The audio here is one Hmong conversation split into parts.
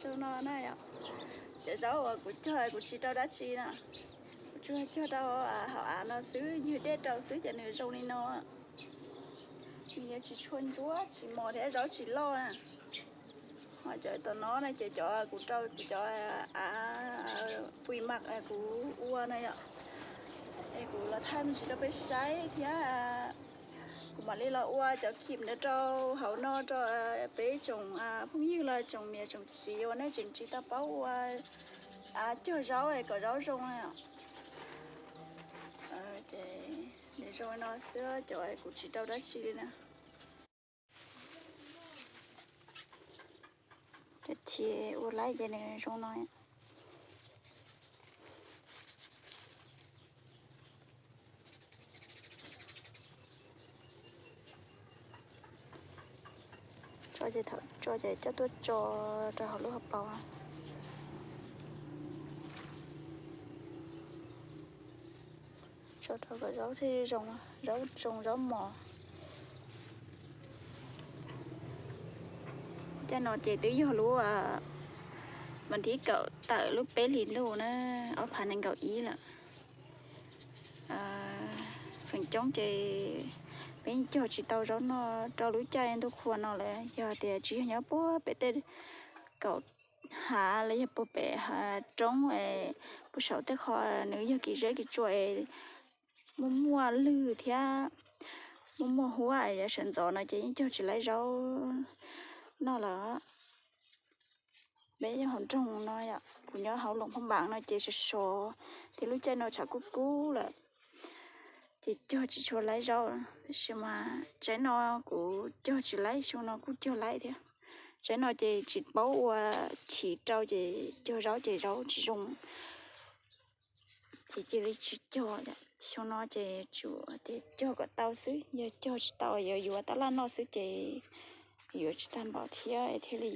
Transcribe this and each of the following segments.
Zoo no na yom, cov zaub uas kuv cog kuv tsis rau dab tsi na, kuv tsuas cog rau hauv av no xwb, ywg dej rau xwb ces nws zoo li no. Nws yuav tsis tshua ntsuab tsis mos thiab zaub tsis loj na. Ho cov tom no na ces cov kuv rau kuv cov av pui mam kuv ua na yom, es kuv los thaij me ntsis rau peb saib thiab. Kuv mam li los ua cov clip ntawd rau hauv no rau peb tsoom phooj ywg los tsoom niam tsoom txiv uas nej tseem tsis tau paub ua av cog zaub kom zaub zoo na. Ces nws zoo li no xwb, cov kuv tsis rau dab tsi li na. Cov chiv ua laib ces nws zoo no. Tso ces thaum tso ces coj tuaj tso rau hauv lub hauv paus. Tso rau kom zaub thiaj zoo, zaub zoo zaub mos. Caij no ces twb yog lub vas thib kaum tawm lub peb hlis ntuj na, ob phav nees nkaum ib lawm. Feem coob ces peb cog tsis tau zaub noj rau lub caij ntuj qhua no lawm, yog tias tsis yog nyob puag pem tej kaum hav los yog puag pem roob, puag saum tej qho nws yog kev zeb kev tsua, muaj muaj lwg thiab muaj muaj huab, yav sawv ntxov no ces yeej cog tsis laib zaub noj lawm. Peb nyob hauv nroog no, kuv nyob hauv Luam Phaj Npaas no ces sov sov thiab lub caij no tshav kub kub lawm, ces cog tsis tshua laib zaub. Tab sis mas tsaib no kuv cog tsis laib, xyoo no kuj cog laib thiab. Tsaib no ces tsis paub ua chiv rau ces cog zaub ces zaub tsis zoo, ces cia li tsis cog. Xyoo no ces tsuas tias cog kom tau xwb, yog cog tsis tau yuav yuav tab laj noj xwb ces yuav tsis tag npaum thiab thiaj li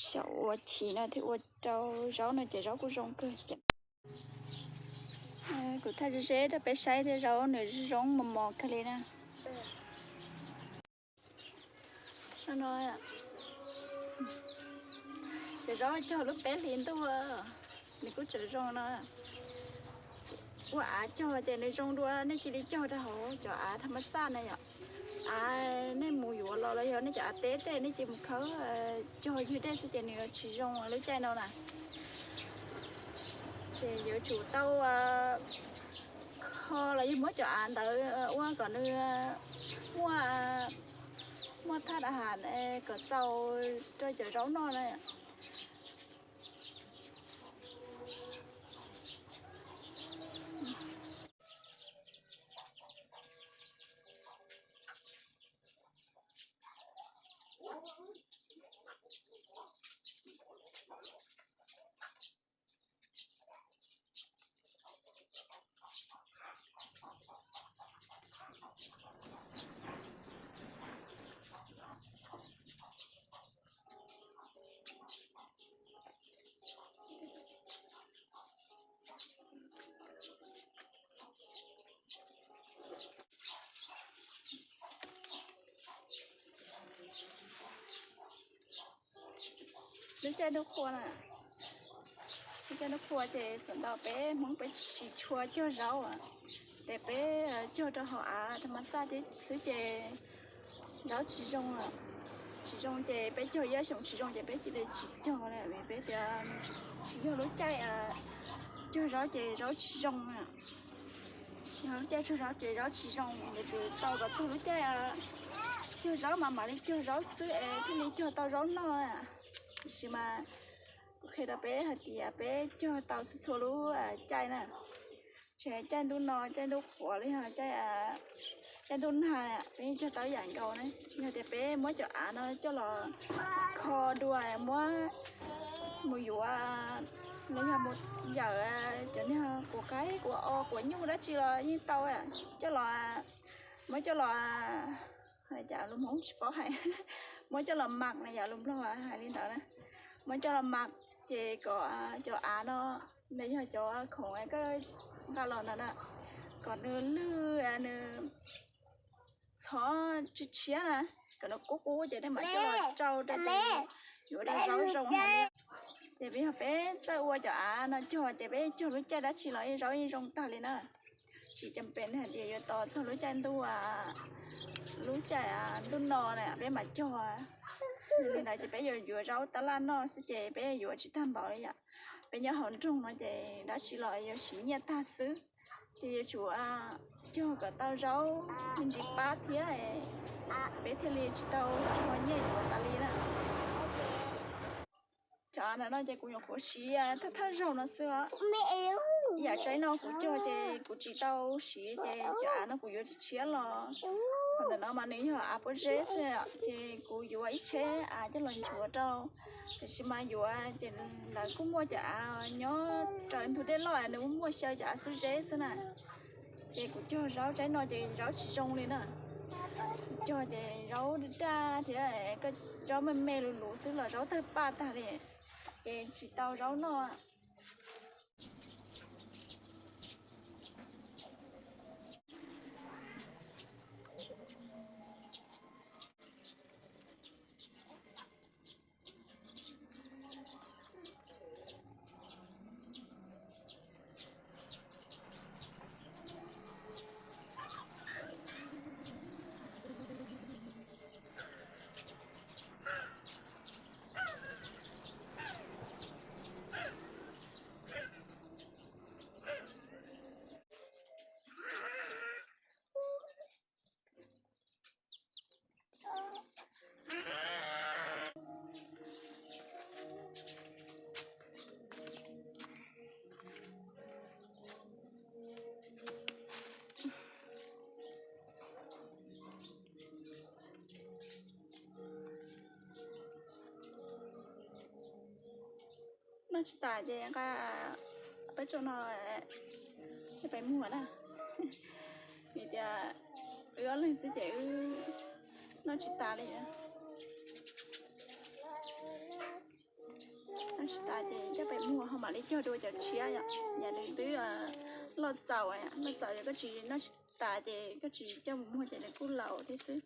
xyaum ua chiv no thiab ua rau zaub no ces zaub kuj zoo kawg. Kuv thaij ze ze rau peb saib thiab, zaub nws zoo mos mos kawg li na. Cov zaub cog lub peb hlis ntuj, nws kuj tseem zoo no. Ua av cog ces nws zoo dua, nej cia li cog rau hauv cov av thas mas xaj na yom. Av nej mus yuav los los yog nej cov av teb tej nej cia li mus khawb cog ywg dej xwb ces nws tsis zoo lub caij no na. Ces yuav tsum tau kho los yog muab cov av ntawd ua kom nws muaj, muaj thaj dab has kom txaus rau cov zaub noj na. Lub caij ntuj qhua na, lub caij ntuj qhua ces xav ntau peb Hmoob peb tsis tshua cog zaub, ces peb cog rau hauv av thas mas xaj xwb ces zaub tsis zoo, tsis zoo ces peb cog ib xyoos tsis zoo ces peb cia li tsis cog li, vim peb tias tsis yog lub caij cog zaub ces zaub tsis zoo. Yog lub caij tsuag zaub ces zaub tsis zoo, yuav tsum tau kom txog lub caij cog zaub mas mam li cog zaub xwb es thiaj li cog tau zaub noj. Tiam sis mas kuv qhia rau peb hais tias peb cog tau txhua txhua lub caij na. Ces caij ntuj no, caij ntuj qhuav los yog caij ntuj nag peb yeej cog tau ib yam nkaus na. Yog tias peb muab cov av no coj los kho dua, muab mus yuav los yog mus yawm cov niag quav qaib quav os quav nyuj dab tsi los yeej tau. Coj los, muab coj los, cas lus Hmoob tsis paub hais, muab coj los mam na, yog lus Nplog hais li ntawd na. Muab coj los mam ces kom cov av no los yog cov khoom koj nqa los ntawd na, kom nws lwj, nws txhob tshiab tshiab na, kom nws qub qub ces nej mam coj los rau rau ces yuav rau zaub zoo heev li. Ces peb yog peb txawj ua cov av no cog ces peb cog lub caij dab tsi los yeej zaub yeej zoo tag li na. Tsis cam pem hais tias yuav tos txog lub caij ntuj, lub caij ntuj no na peb mam cog. Li ntawd ces peb yuav yuav zaub tab laj noj xwb ces peb yuav tsis tag npaum li yom. Peb nyob hauv nroog no ces dab tsi los yuav siv nyiaj tag xwb. Ces yuav tsum cog kom tau zaub me ntsis pab thiab, peb thiaj li tsis tau tso nyiaj yuav tas li na. Cov av ntawm no ces kuv nyuam qhuav siv thawj thawj zaug no xwb os. Yam tsaib no kuv cog ces kuv tsis tau siv ces cov av no kuv yuav tshiab tshiab los. Qhov ntawm no mas nws yog av pob zeb xwb ces kuv yuav ib tsheb av coj los nchuav rau. Tiam sis mas yuav ces lawv kuj muaj cov av nyob raws ntug dej loj nws muaj muaj xyaw cov av xub zeb xwb na. Ces kuv cog zaub tsaib no ces zaub tsis zoo li na. Kuv cog ces zaub daj daj thiab, zaub me me luv luv xwb los zaub tawg paj tag li, ces tsis tau zaub noj. Noj tsis tas ces nqa peb tso no coj pem muag na. Vim tias wb ob leeg xwb ces wb noj tsis tas li. Noj tsis tas ces coj pem muag ho mam li cog dua cov tshiab yom. Yam nws twb loj txaus, loj txaus ces koj tsis noj tsis tas ces koj tsis coj mus muag ces nws kuj laus thiab xwb.